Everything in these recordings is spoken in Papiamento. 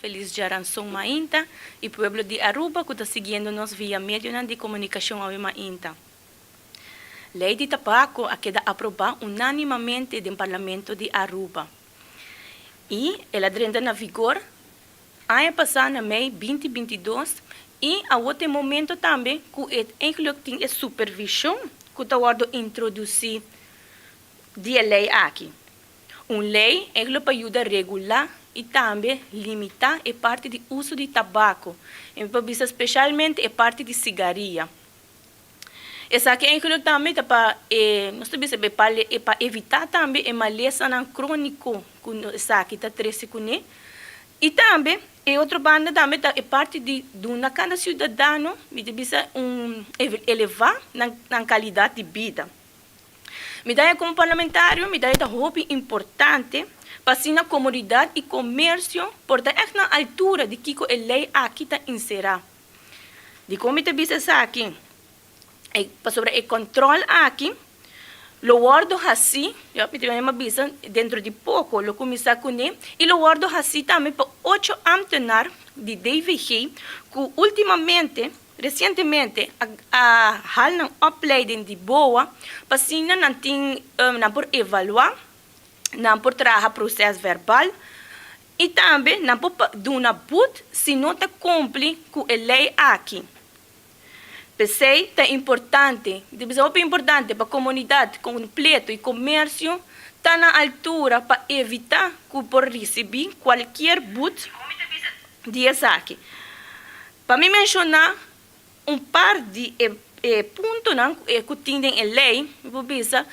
Feliz djaranson mainta y pueblo di Aruba cu ta siguiendo nos via medionan di comunicacion awe mainta. Ley di tabaco a keda aproba unanimamente den Parlamento di Aruba y el a drenta na vigor aña pasa na mei 2022 y awo ta e momento tambe cu e eigenlijk tin e supervision cu ta wordo introduci di e ley aki. Un ley eigenlijk pa yuda regula y tambe limita e parti di uso di tabaco, y mi por bisa specialmente e parti di sigaria. Esaki eigenlijk tambe ta pa e, nos ta bisa pa pa evita tambe e malesanan cronico cu esaki ta trece cune. Y tambe e otro banda tambe ta e parti di duna cada ciudadano, mi ta bisa un eleva nan calidad di bida. Mi ta haña komo parlamentario mi ta haña ta hopi importante pa asina komunidat i komersio por ta ègt na altura di kiko e lei aki ta inserá. Dikon mi ta bisa esaki? E pasobra e kòntròl aki lo wòrdu hasí, ya mi ta yama bisa dentro di poko lo kuminsá kuné i lo wòrdu hasí tambe pa ocho ámtenar di DVG ku últimamente Resientemente a a hal nan opleiding di boa pa asina nan tin nan por evaluá, nan por traha proses verbal i tambe nan por duna but si no ta kumpli ku e lei aki. P'esei ta importante, ta bisa hopi importante pa komunidat kompleto i komersio ta na altura pa evitá ku por risibí kualkier but di esaki. Pa mi menshoná un par di e e puntonan ku tin den e lei, mi por bisa,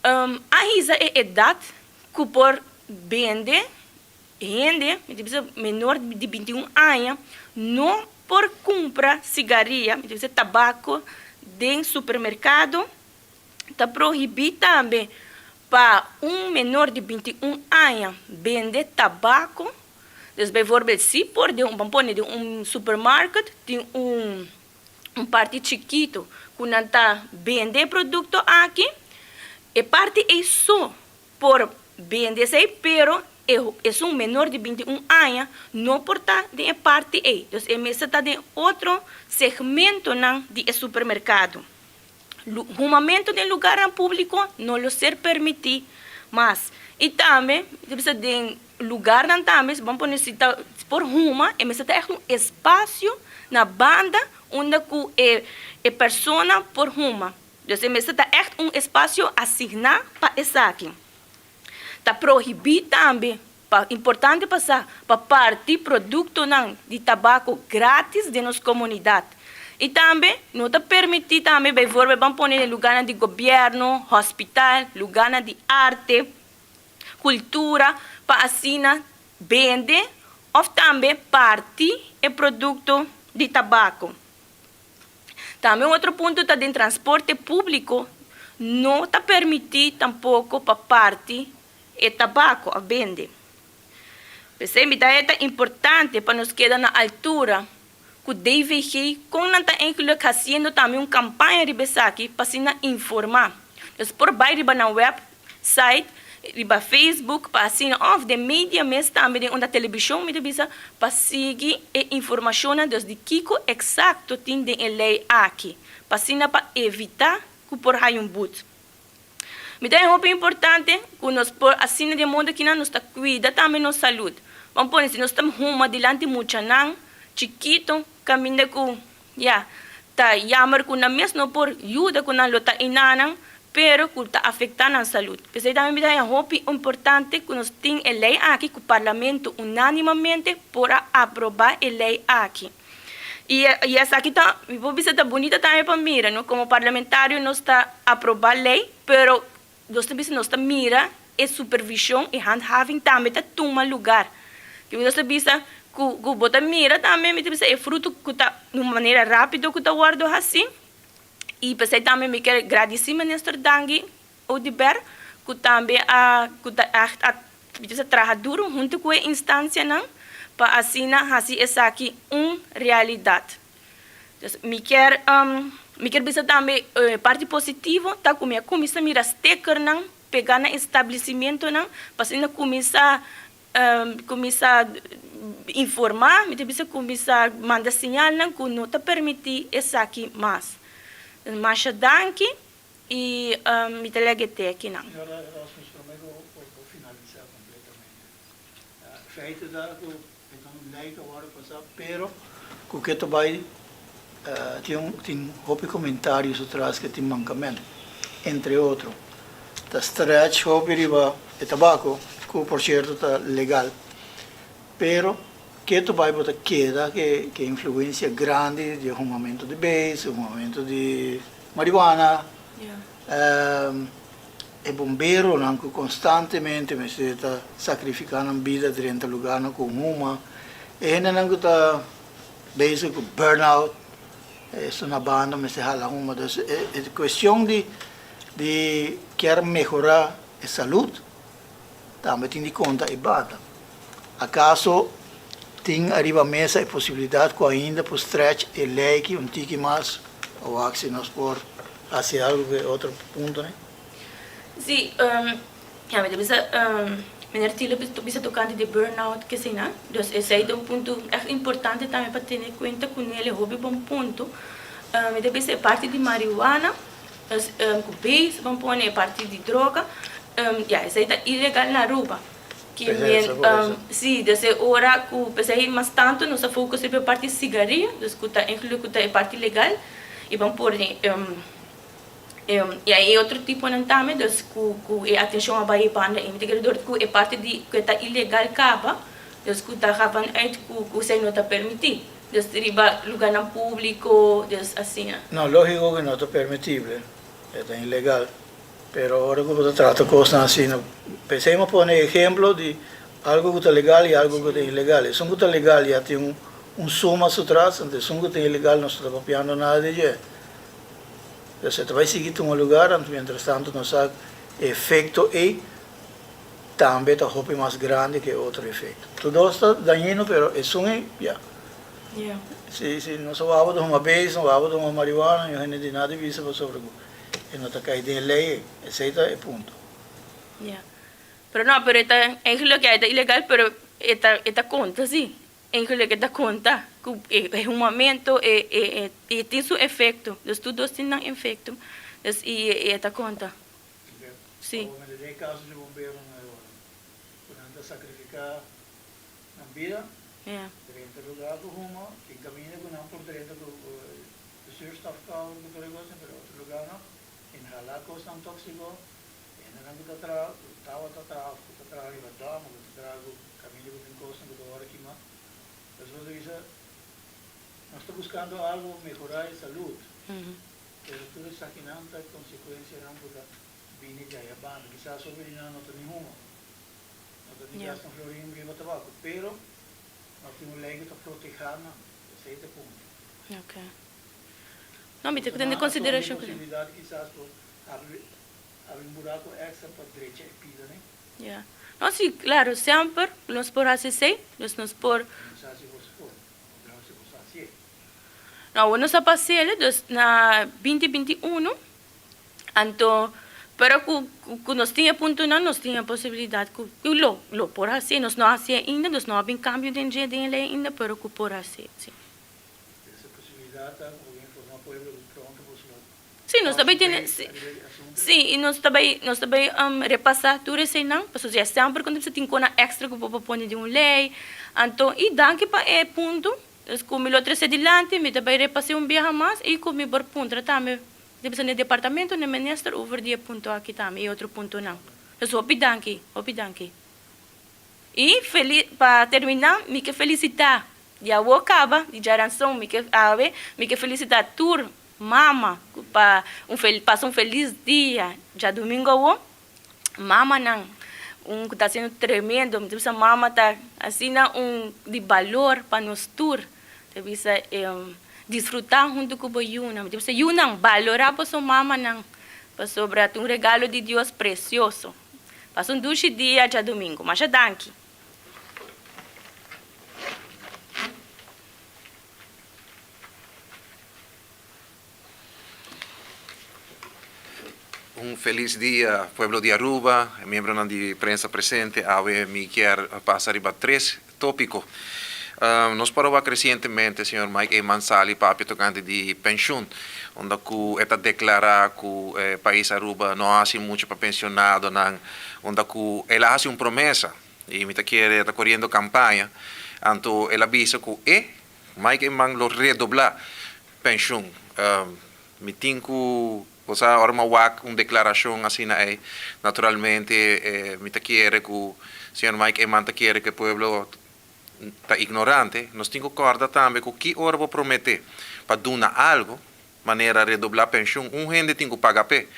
a hisa e edat ku por bende hende, mi ta bisa menor di 21 aña, no por kumpra sigaria, mi ta bisa tabako den supermerkado. Ta prohibí tambe pa un menor di 21 aña bende tabako. Dus bijvoorbeeld si por den un, ban pone den un supermarket tin un un parti chikito ku nan ta bende e produkto aki, e parti ei so por bende esei pero e esun menor di 21 aña no por ta den e parti ei. Dus e mester ta den otro segmentonan di e supermerkado. Humamentu den lugarnan públiko no lo ser permití mas. I tambe, ta bisa den lugarnan tambe, si bo pone si ta por huma, e mester ta ègt un espasio na banda unda ku e e persona por huma. Dus e mester ta ègt un espasio asigná pa esaki. Ta prohibí tambe, pa importante pa sa, pa parti produktonan di tabako grátis den nos komunidat. I tambe no ta permití tambe bijvoorbeeld ban pone den lugánan di gobièrnu, hospital, lugánan di arte, kultura pa asina bende òf tambe parti e produkto di tabako. Tambe un otro punto ta den transporte públiko no ta permití tampoko pa parti e tabako òf bende. P'esei mi ta haña ta importante pa nos keda na altura ku DVG kon nan ta eigenlijk hasiendo tambe un kampaña riba esaki pa asina informá. Nos por bai riba nan web site, riba Facebook pa asina òf den media mes tambe den unda telebishon mi ta bisa pa sigui e informashonnan dus di kiko eksakto tin den e lei aki pa asina pa evitá ku por haña un but. Mi ta hopi importante ku nos por asina den modo kinan nos ta kuida tambe nos salud. Ban pone si nos ta huma dilanti muchanan chikito kaminda ku ya ta yammer ku nan mes no por yuda ku nan lo ta inanan pero ku ta afektá nan salud. P'esei tambe mi ta haña hopi importante ku nos tin e lei aki ku parlamento unánimamente por a aprobá e lei aki. I i esaki ta, mi por bisa ta bunita tambe pa mira, no? Komo parlamentario nos ta aprobá lei, pero nos ta bisa nos ta mira e supervishon, e handhaving tambe ta tuma lugar. Ke nos ta bisa ku ku bo ta mira tambe, mi ta bisa e fruto ku ta di un manera rápido ku ta wòrdu hasí. I p'esei tambe mi ke gradisí Minister Dangui Oduber ku tambe a ku ta ègt a mi ta bisa traha duru huntu ku e instansianan pa asina hasi esaki un realidat. Dus mi kier mi kier bisa tambe e parti positivo ta ku mi a kuminsá mira stekernan pegá na establesimentonan pa asina kuminsá kuminsá informá, mi ta bisa kuminsá manda señalnan ku no ta permití esaki mas. Masha danki i mi ta lege te akinan. Señora Erasmus, promé ku bo finalisá kompletamente, feite ta ku e ta un lei ku a wòrdu pasá, pero ku ke ta bai tin un tin hopi komentario su tras ke tin mankament, entre otro ta stretch hopi riba e tabako ku por sierto ta legal, pero ke ta bai bo ta keda ke ke influensia grandi di e humamentu di beis, e humamentu di marihuana, E bomberonan ku konstantemente mester ta sakrifiká nan bida drenta lugarnan ku huma, e hendenan ku ta bezig ku burnout, esun na banda mester hala huma. Dus e kuestion di di kier mehorá e salud tambe tin di konta e banda. Akaso tin ariba mesa e posibilidat ku ainda por stretch e lei aki un tiki mas pa wak si nos por hasi algu ku e otro puntonan? Sí, ya mi ta bisa meneer Tilo ta bisa tokante di burnout kesina. Dus esei ta un punto ègt importante tambe pa tene kuenta kuné, e hopi bon punto. Mi ta bisa e parti di marihuana, dus ku base ban pone e parti di droga, ya esei ta ilegal na Aruba. Ki men, sí, dus e ora ku p'esei mas tantu nos a focus riba e parti sigaria, dus ku ta inclui ku ta e parti legal i ban pone i e otro tiponan tambe, dus ku ku e atencion a bai e banda ei. Mi ta kere dor ku e parti di ku e ta ilegal kaba, dus ku ta gaban uit ku ku esei no ta permití, dus riba lugarnan públiko, dus asina. No, lógiko ku no ta permitible, e ta ilegal. Pero ora ku bo ta trata kosnan asina, p'esei mi a pone ehemplo di algu ku ta legal i algu ku ta ilegal. Esun ku ta legal ya tin un suma su tras, anto esun ku ta ilegal nos no ta papiando nada di dje. Pues e ta bai sigui tuma lugar, anto mientrastanto nos sa e efekto ei tambe ta hopi mas grandi ku e otro efekto. Tur dos ta dañino, pero esun ei, ya. Si si nos a wou ta huma beis, nos wou ta huma marihuana, yo hende di nada bisa pasobra ku. E no ta kai den e lei ei. Esei ta e punto. Ya. Pero no, pero e ta eigenlijk ya e ta ilegal, pero e ta e ta konta si. Eigenlijk e ta konta ku e e humamento e e e e tin su efekto. Dus tur dos tin nan efekto. Dus i e ta konta. Si. Awor mester den e kaso di bomberonan e ora ku nan ta sakrifiká nan bida, drenta lugá ku huma, tin kaminda ku nan por drenta ku E zuurstofkouder ku tur e kosnan, pero otro lugá no. Inhalá kosnan tóksiko, hendenan ku ta traha, ku tabata traha òf ku ta traha riba dam òf ku ta traha ku kaminda ku tin kosnan ku ta wòrdu kimá. Pues bo ta bisa, nos ta buskando algu pa mehorá e salud, pero tur esakinan ta konsekuensianan ku ta bini di aya banda. Kisas hopi di nan no ta ni huma, no ta ni gasta un florin riba tabako, pero nos tin un lei ku ta protehá nan, esei ta e punto. Ok. No, mi ta ku tene konsiderashon ku. Posibilidat kisas por habri habri un buraku extra pa drecha e pida ne. Ya. No, si, klaro, semper nos por hasi esei, dus nos por. No sa si boso por, no si boso hasié. No, awor nos a pas'el, dus na binti 21, anto, pero ku ku nos tin e puntonan, nos tin e posibilidat ku lo lo por hasié. Nos no hasié ainda, dus no a bin kambio den dje den e lei ainda, pero ku por hasié, si. Esa posibilidad ta cu bo informa pueblo cu pronto boso lo Sí, nos ta bay tene, sí, sí, y nos ta bay, nos ta bay repasa tur eseinan, pasobra ya semper cu tin cona extra cu bo por pone den un ley, anto, y danki pa e punto, dus cu mi lo trece dilanti, mi ta bay repasa un biaha mas y cu mi por puntra tambe, debe ser na e departamento, na e minister over di e punto aki tambe y otro puntonan. Dus hopi danki, hopi danki. Y feli, pa termina, mi ke felicita Di awo kaba di djaranson mi ke awe mi ke felisita tur mama ku pa un pasa un felis dia djadumingu awo mamanan un ku ta hasiendo tremendo mi ta bisa mama ta asina un di balor pa nos tur ta bisa disfruta huntu ku bo yunan mi ta bisa yunan balora boso mamanan pasobra ta un regalo di Dios presioso pasa un dushi dia djadumingu masha danki. Un felis dia pueblo di Aruba, miembronan di prensa presente. Awe mi kier pasa riba tres. tópiko. Nos por a wak resientemente señor Mike Eman sali papia tokante di penshun, unda ku e ta deklará ku e pais Aruba no a hasi muchu pa pensionadonan, unda ku el a hasi un promesa i mi ta kere e ta koriendo kampaña, anto el a bisa ku e, Mike Eman, lo redoblá penshun. Mi tin ku Bo sa, ora mi a wak un deklarashon asina ei, naturalmente mi ta kere ku señor Mike Eman ta kere ku e pueblo ta ignorante. Nos tin ku kòrda tambe ku ki ora bo prometé pa duna algu, manera redoblá penshun, un hende tin ku paga p'e.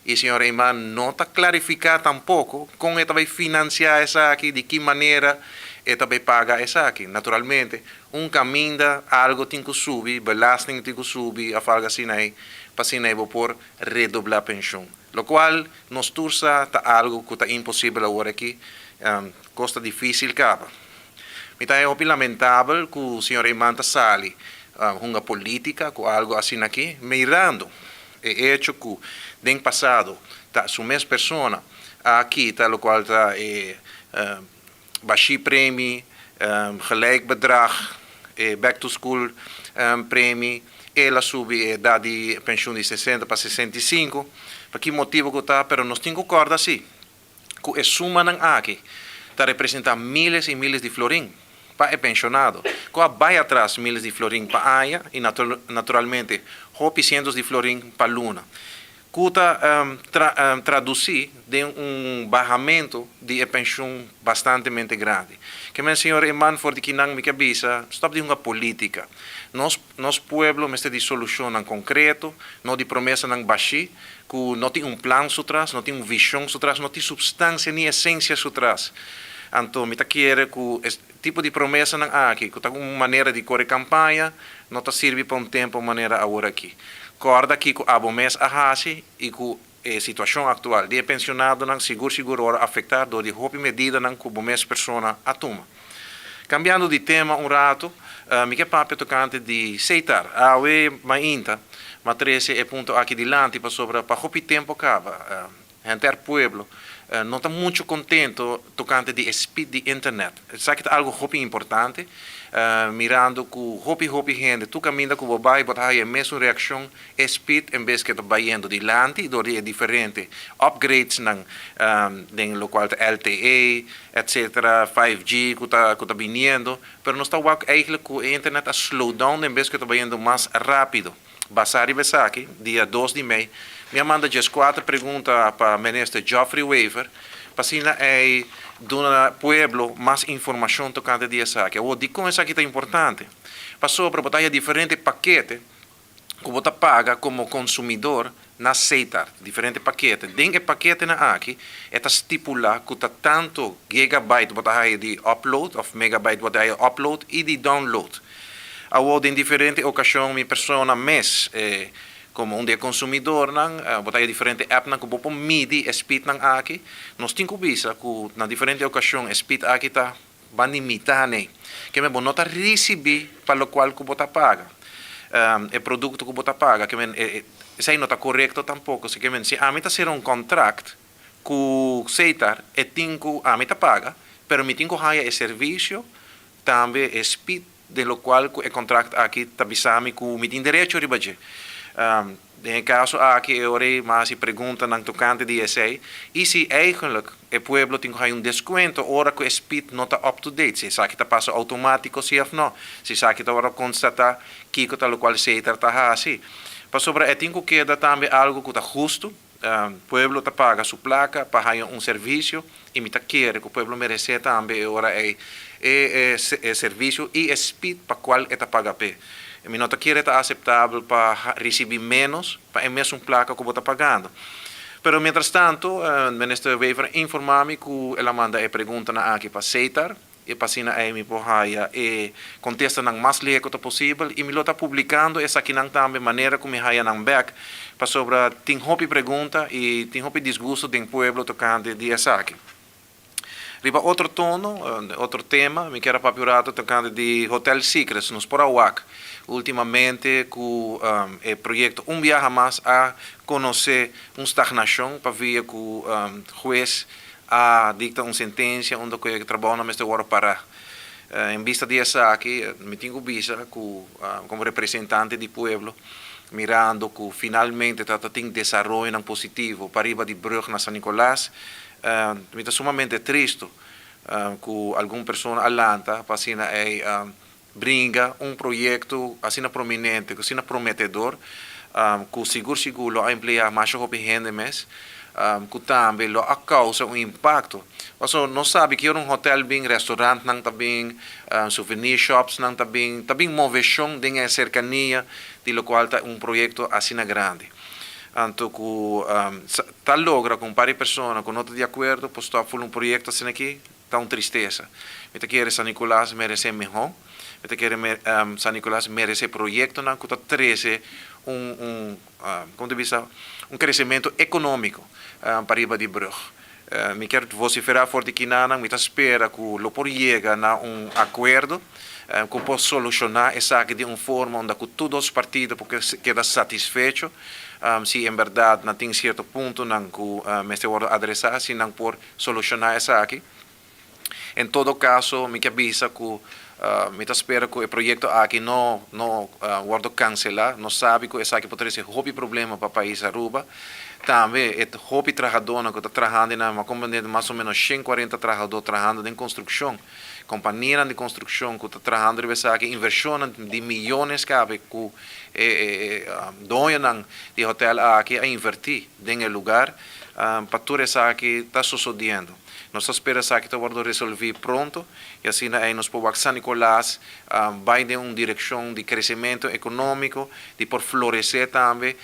I señor Eman no ta klarifiká tampoko kon e ta bai finansiá esaki, di ki manera e ta bai paga esaki. Naturalmente, un kaminda algu tin ku subi, belasting tin ku subi òf algu asina ei. Pa asina ei bo por redoblá penshun. Lokual nos tur sa ta algu ku ta imposibel awor aki, kos ta difísil kaba. Mi ta haña hopi lamentabel ku señor Eman ta sali hunga polítika ku algu asina aki, mirando e echo ku den pasado ta su mes persona a kita lokual ta e bashí premi, gelijk bedrag, e back to school premi, el a subi e edad di penshun di 60 pa 65, pa ki motibo ku ta, pero nos tin ku kòrda si ku e sumanan aki ta representá miles i miles di florin pa e penshonado, ku a bai atras miles di florin pa aña i naturalmente hopi sientos di florin pa luna. Ku ta tradusí den un bahamentu di e penshun bastantemente grandi. Ke men señor Eman for di kinan mi ke bisa, stòp di hunga polítika. Nos nos pueblo mester di solushonnan konkreto, no di promesanan bashí ku no tin un plan su tras, no tin un vishon su tras, no tin supstansia ni esensia su tras. Anto mi ta kere ku e tipo di promesanan aki, ku ta un manera di kore kampaña, no ta sirbi pa un tempu manera awor aki. Kòrda kiko abo mes a hasi i ku e situashon aktual di e pensionadonan sigur sigur ora afektá dor di hopi medidanan ku bo mes persona a tuma. Kambiando di tema un ratu, mi ke papia tokante di Setar. Awe mainta m'a trese e punto aki dilanti pasobra pa hopi tempu kaba henter pueblo no ta mucho contento tocante di e speed di internet. Esaki ta algo hopi importante, mirando cu hopi hopi hende tur caminda cu bo bay bo ta haya e mesun reaccion, e speed en bes ke ta bayendo dilanti door di e diferente upgrades nan den locual ta LTE etc. 5G cu ta cu ta biniendo, pero nos ta wak eigenlijk cu e internet a slow down en bes ke ta bayendo mas rapido. Basá riba esaki, dia 2 di mei, mi a manda 14 pregunta pa Minister Geoffrey Wever pa asina ei duna pueblo mas informashon tokante di esaki. Awor, dikon esaki ta importante? Pasobra bo ta haya diferente pakete ku bo ta paga komo konsumidor na Setar, diferente pakete. Den e paketenan aki e ta stipulá ku ta tantu gigabyte bo ta haya di upload òf megabyte bo ta haya upload i di download. Awor den diferente okashon mi persona mes komo un di e konsumidornan bo ta haya diferente appnan ku bo por midi e speednan aki. Nos tin ku bisa ku na diferente okashon e speed aki ta ban di mitá nei. Ke men bo no ta risibí pa lokual ku bo ta paga. E produkto ku bo ta paga. Ke men esei no ta korekto tampoko. Si ke men si ami ta sera un kontrakt ku Setar e tin ku ami ta paga pero mi tin ku haya e servisio tambe e speed den lokual ku e kontrakt aki ta bisa mi ku mi tin derecho riba dje. Den e kaso aki e ora ei mi a hasi preguntanan tokante di esei i si eigenlik e pueblo tin ku haña un deskuento ora ku e speed no ta up to date, si esaki ta pasa outomátiko si òf no, si esaki ta ora konstatá kiko ta lokual Setar ta hasi. Pasobra e tin ku keda tambe algu ku ta hustu, pueblo ta paga su plaka pa haña un servisio i mi ta kere ku pueblo meresé tambe e ora ei e e servisio i e speed pa kual e ta paga p'e. Mi no ta kere ta aseptabel pa risibí ménos pa e mesun plaka ku bo ta pagando. Pero mientras tanto Minister Wever a informá mi ku el a manda e preguntanan aki pa Setar i pa asina ei mi por haya e kontestanan mas lihé ku ta posibel i mi lo ta publikando esakinan tambe manera ku mi haya nan bèk pasobra tin hopi pregunta i tin hopi disgusto den pueblo tokante di esaki. Riba otro tono, otro tema, mi kier a papia un rato tokante di Hotel Secrets. Nos por a wak ultimamente ku e proyekto un biaha mas a konosé un stagnashon pavia ku hues a dikta un sentensia unda ku e trabounan mester wòrdu pará. En bista di esaki, mi tin ku bisa ku komo representante di pueblo, mirando ku finalmente ta ta tin desaroyonan positivo pariba di brug na San Nicolas, mi ta sumamente tristo ku algun persona a lanta pa asina ei bringa un proyekto asina prominente, asina prometedor, ku sigur sigur lo a empleá masha hopi hende mes, ku tambe lo a kousa un impakto. Pasobra nos sabi ki ora un hotèl bin, restaurantnan ta bin, souvenir shopsnan ta bin, ta bin moveshon den e serkania di lokual ta un proyekto asina grandi. Anto ku ta logra ku un par di persona ku no ta di akuerdo por stòp ful un proyekto asina aki, Ta un tristesa. Mi ta kere San Nicolas merece miho. Mi ta kere San Nicolas merece proyectonan cu ta trece un, un, como ta bisa, un crecemento economico pariba di brug. Mi kier vocifera for di kinanan, mi ta spera cu lo por yega na un acuerdo cu por soluciona esaki di un forma unda cu tur dos partido por keda satisfecho. Si en berdad nan tin cierto puntonan cu mester wordo adresa, si nan por Solushoná esaki. En todo kaso mi ke bisa ku mi ta spera ku e proyekto aki no no wòrdu kanselá. Nos sabi ku esaki por trese hopi problema pa pais Aruba. Tambe e hopi trahadónan ku ta trahando einan, mi a komprendé mas o ménos 140 trahadó trahando den konstrukshon. Kompanianan di konstrukshon ku ta trahando riba esaki, invershonnan di miyones kabe ku e doñonan di hotèl aki a invertí den e lugar. Pa tur esaki ta sosodiendo. Nos ta spera esaki ta wordo resolvi pronto y asina ey nos por wak San Nicolas bay den un direccion di crecemento economico, di por florece tambe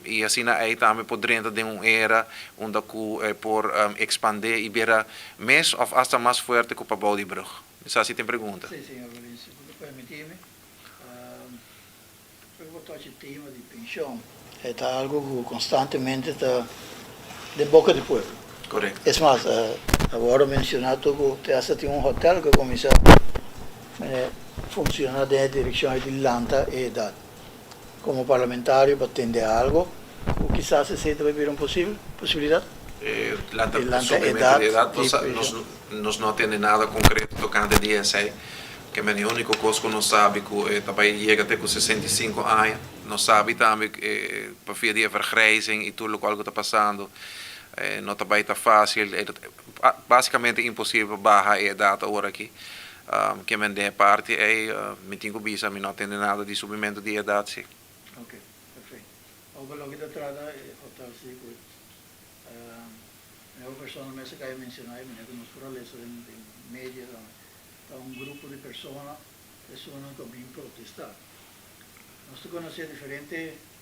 y asina ey tambe por drenta den un era unda cu e por expande y bira mes of hasta mas fuerte cu pabou di brug. Mi sa si tin pregunta. Sí, señor Valencia, si bo ta permiti mi. Loke bo tochi tema di penshon e ta algo ku konstantemente ta den boka di pueblo. Korekto. Es mas, a wòrdu menshoná tur ku te asta tin un hotèl ku a kuminsá funshoná den e direkshon ei di lanta e edat. Komo parlamentario bo tende algo ku kisas esei ta bai bira un posibilidat? E lanta subimentu di edat, nos no a tende nada konkreto tokante di esei. Ke men e úniko kos ku nos sabi ku e ta bai yega te ku 65 aña. Nos sabi tambe pa via di e vergrijzing i tur lokual ku ta pasando no ta bai ta fásil, e ta básikamente imposibel pa baha e edat awor aki. Ke men den e parti ei mi tin ku bisa mi no a tende nada di subimentu di edat si. Ok, perfecto. Awor pa loke ta trata e hotel Seafood, mehor persona mester kai menshona e manera ku nos por a lesa den media tambe. Ta un grupo di persona esunnan cu a bin protesta. Nos ta conoce diferente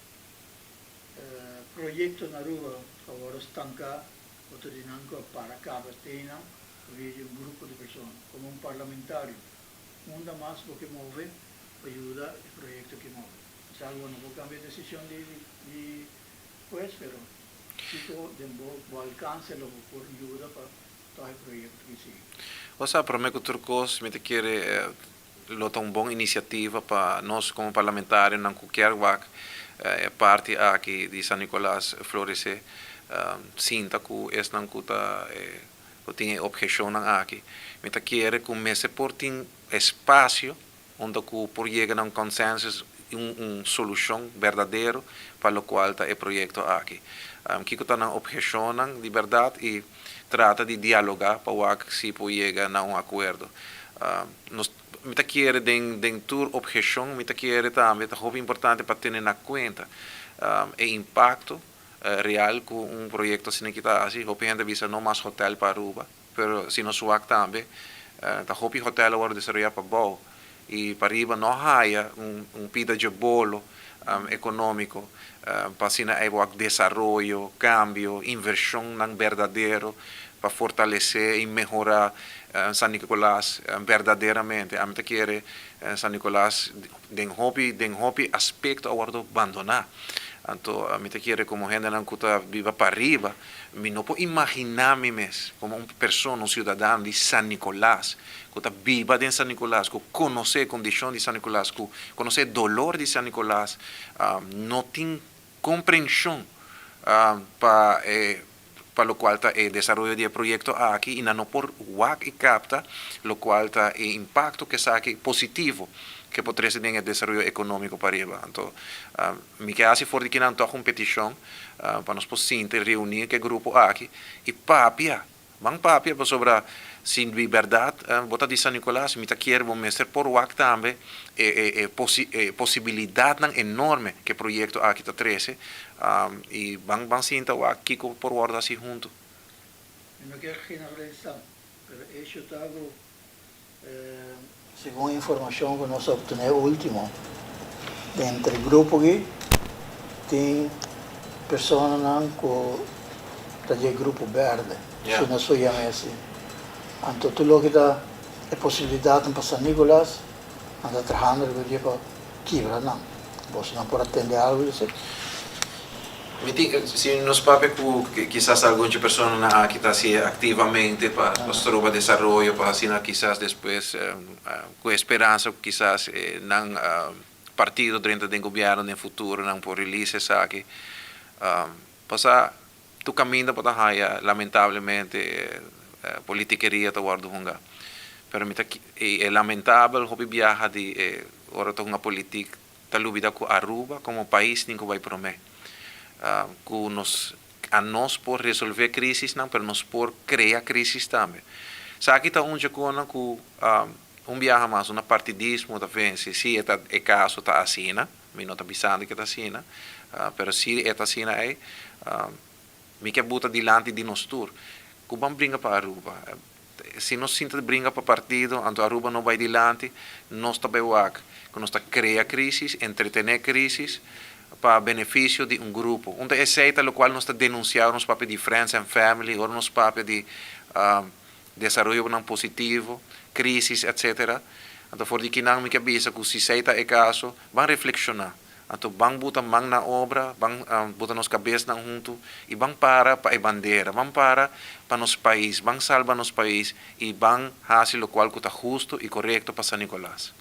proyecto na Aruba cu a wordo stanca, otro di nan cu a para caba teinan pabia di un grupo di persona. Como un parlamentario, unda mas bo ke move pa yuda e proyecto aki move? Mi sa cu bo no por cambia e decision di huez, pero kico den bo alcance lo bo por yuda pa Tòg e proyekto ki sigui. Bo sa, promé ku tur kos mi ta kere lo ta un bon inisiativa pa nos komo parlamentarionan ku kier wak e parti aki di San Nicolas floresé, sinta ku esnan ku ta ku tin e obheshonnan aki. Mi ta kere ku mester por tin espasio unda ku por yega na un consensus i un solushon berdadero pa lokual ta e proyekto aki. Kiko ta nan obheshonnan di bèrdat i trata di dialogá pa wak si por yega na un akuerdo. Nos, mi ta kere den den tur obheshon, mi ta kere tambe ta hopi importante pa tene na kuenta e impakto real ku un proyekto asina ki ta hasi. Hopi hende a bisa no mas hotèl pa Aruba. Pero si nos wak tambe, ta hopi hotel a wòrdu desaroyá pa bou i pa riba no haya un pida dje bolo ekonómiko pa asina ei wak desaroyo, kambio, invershonnan berdadero pa fortalesé i mehorá San Nicolas berdaderamente. Ami ta kere San Nicolas den hopi den hopi aspekto a wòrdu bandoná. Anto mi ta kere komo hendenan ku ta biba pa riba Mi no por imaginá mi mes komo un persona, un siudadano di San Nicolas, ku ta biba den San Nicolas, ku konosé e kondishon di San Nicolas, ku konosé e dolor di San Nicolas, no tin komprenshon pa e pa locual ta e desaroyo di e proyecto aki y nan no por wak y capta locual ta e impacto cu esaki positivo cu por trece den e desaroyo economico pariba. Anto mi ke haci for di kinan toch un peticion pa nos por sinta y reuni cu e grupo aki y papia. Ban papia pasobra si di berdad bo ta di San Nicolas mi ta kier bo mester por wak tambe e e posibilidadnan enorme cu e proyecto aki ta trece y ban ban sinta wak kico por wordo haci hunto. Mi no kier generalisa, pero hecho ta cu Segun informashon ku nos a optené último, entre grupo aki tin personanan ku ta di e grupo bèrdè, si nos por yam'é así. Anto tur loke ta e posibilidatnan pa San Nicolas, nan ta trahando riba dje pa kibra nan. Bosonan por a tende algu di esei? Mi tin, si nos papia ku kisas algun dje personanan aki ta hasié aktivamente pa stroba desaroyo, pa asina kisas despues ku e speransa ku kisas nan partido drenta den gobièrnu den futuro nan por release esaki. Pasá tur kaminda bo ta haya lamentablemente politikeria ta wòrdu hunga. Pero mi ta e lamentabel hopi biaha di e ora ta hunga politik ta lubida ku Aruba komo pais tin ku bai promé. Ku nos a nos por resolvé krisisnan pero nos por krea krisis tambe. Esaki ta un djakonan ku un biaha mas una partidismo ta vense. Si e ta e kaso ta asina, mi no ta bisando ke ta asina, pero si e ta asina ei mi ke buta dilanti di nos tur ku ban bringa pa Aruba. Si nos sinta bringa pa partido, anto Aruba no bai dilanti, nos ta bai wak ku nos ta krea krisis, entretené krisis pa benefisio di un grupo. Un ta esei ta lokual nos ta denunsiá ora nos papia di friends and family, ora nos papia di desaroyonan positivo, krisis etcetera. Anto for di kinan mi ke bisa ku si esei ta e kaso, ban reflekshoná. Anto ban buta man na obra, ban buta nos kabesnan huntu i ban para pa e bandera, ban para pa nos pais, ban salba nos pais i ban hasi lokual ku ta hustu i korekto pa San Nicolas.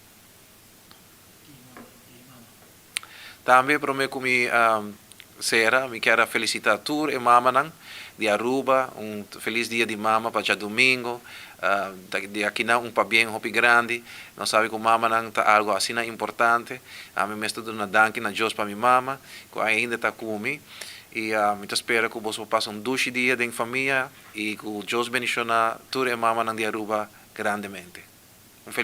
Tambe prome ku mi sera mi kier a felisita tur e mamanan di Aruba, un felis dia di mama pa djadumingo. Di akinan un pabien hopi grandi. Nos sabi ku mamanan ta algu asina importante. Ami mes ta duna danki na Dios pa mi mama ku ainda ta ku mi. I mi ta spera ku boso por pasa un dushi dia den famia i ku Dios bendishona tur e mamanan di Aruba grandemente.